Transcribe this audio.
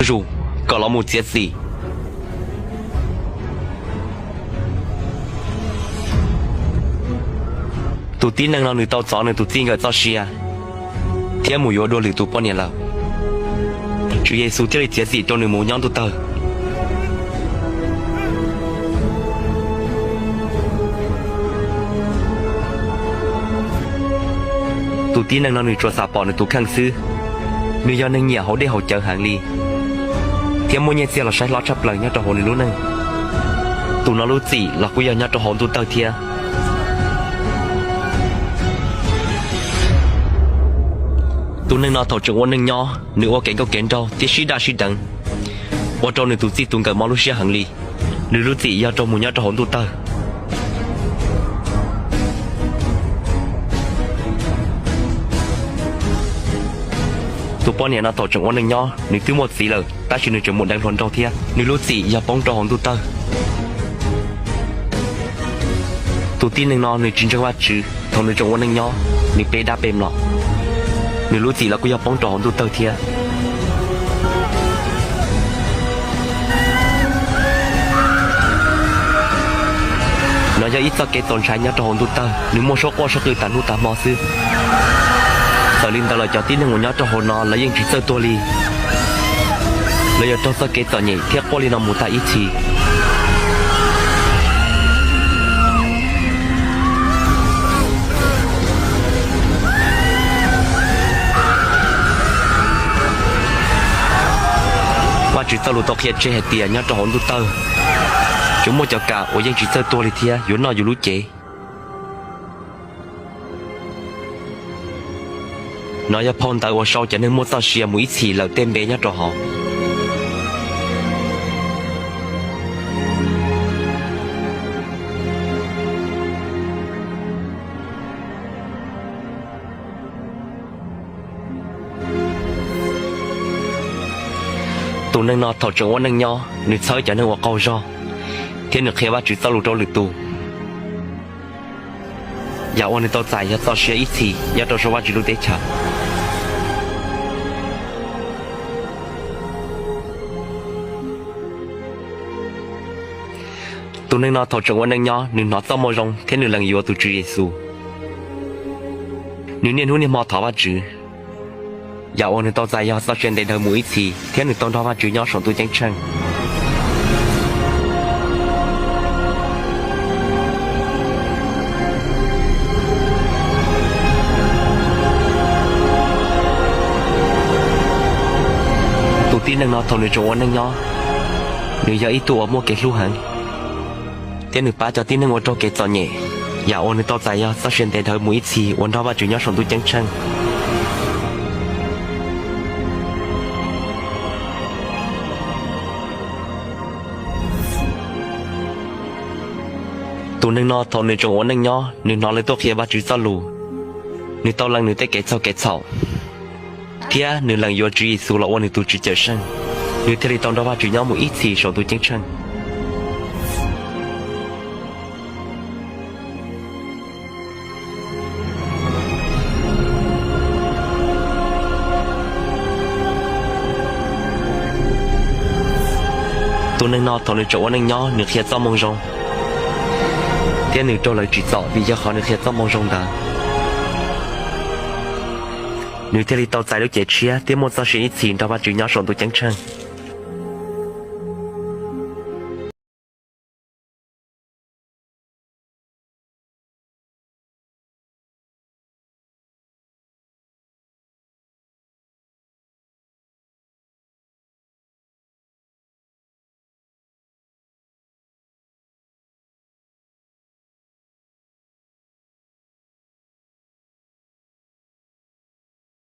Zus, kom los mus txiav txim. Tus tib neeg no nws tau txov nws tus txij nkawm txoj sia thiab mus yuav dua lwm tus poj niam lawm. Tswv Yexus thiaj li txiav txim rau nws mus nyob ntuj tawg. Tus tib neeg no nws tsuas xam pom nws tus kheej xwb. Nws yog neeg nyiam haus dej haus cawv heev li, thiab muaj nyiaj txiag los saib hlob tshaj plaws nyob rau hauv nws lub neej. Tus no lub txim los kuj yog nyob rau hauv ntuj tawg thiab. Tus neeg no thaum tseem ua neej nyob nws ua kev nkauj kev nraug thiab sib daj sib deev, ua rau nws tus txij tus nkawm mob lub siab heev li. Nws lub txim yog rau mus nyob rau hauv ntuj tawg. Tus poj niam no thaum tseem ua neej nyob nws twb muaj txiv lawm tab sis nws tseem mus deev hluas nraug thiab, nws lub txim yog poob rau hauv ntuj tawg. Tus tib neeg no nws tsis ntseeg Vajtswv, thaum nws tseem ua neej nyob nws pe dab pe mlom, nws lub txim los kuj yog poob rau hauv ntuj tawg thiab. No yog ib txoj kev txaus ntshai nyob rau hauv ntuj tawg, nws muaj suab quaj suab qw tas hnub tas hmo xwb. Txawm li ntawd los cov tib neeg uas nyob rau hauv no lawv yeej tsis txawj tuag li. Lawv yuav raug txoj kev txom nyem thiab quaj li no mus tag ib txhis. Vajtswv txoj lus tau qhia tseg hais tias nyob rau hauv ntuj tawg tseem muaj cov kam uas yeej tsis txawj tuag li thiab yuav noj yus lub cev. No yog phau ntawv uas sau cov neeg muaj txoj sia mus ib txhis lawm tej npe nyob rau hauv. Tus neeg no thaum tseem ua neej nyob nws txhawb cov neeg uas qaug zog, thiab nws qhia Vajtswv txoj lus rau lwm tus. Yam uas nws tau txais yog txoj sia ib txhis nyob rau saum Vajtswv lub teb chaws. Tus neeg no thaum tseem ua neej nyob nws hnov txoj moo zoo thiab nws lees yuav tus Tswv Yexus. Nws niaj hnub niaj hmo thov Vajtswv. Yam uas nws tau txais yog txoj sia ntev dhawv mus ib txhis thiab nws tau nrog Vajtswv nyob saum ntuj ceeb tsheej. Tus tib neeg no thaum nws tseem ua neej nyob, nws yog ib tug uas muaj kev hlub heev, thiab nws pab cov tib neeg uas raug kev txom nyem. Yam uas nws tau txais yog txoj sia ntev dhawv mus ib txhis uas nrog Vajtswv nyob saum ntuj ceeb tsheej. Tus neeg no thaum nws tseem ua neej nyob nws hnov lawv tuaj qhia Vajtswv txoj lus, nws tau lees nws tej kev txhaug kev txhaum, thiab nws lees yuav Tswv Yexus los ua nws tus Tswv Cawm Seej, nws thiaj li tau nrog Vajtswv nyob mus ib txhis saum ntuj ceeb tsheej. Tus neeg no thaum nws tseem ua neej nyob nws qhia txoj moo zoo, thiab nws raug lawv tsim txom vim yog qhov nws qhia txoj moo zoo ntawd. Nws thiaj li tau txais lub cev tshiab thiab muaj txoj sia ib txhis nrog Vajtswv nyob saum ntuj ceeb tsheej.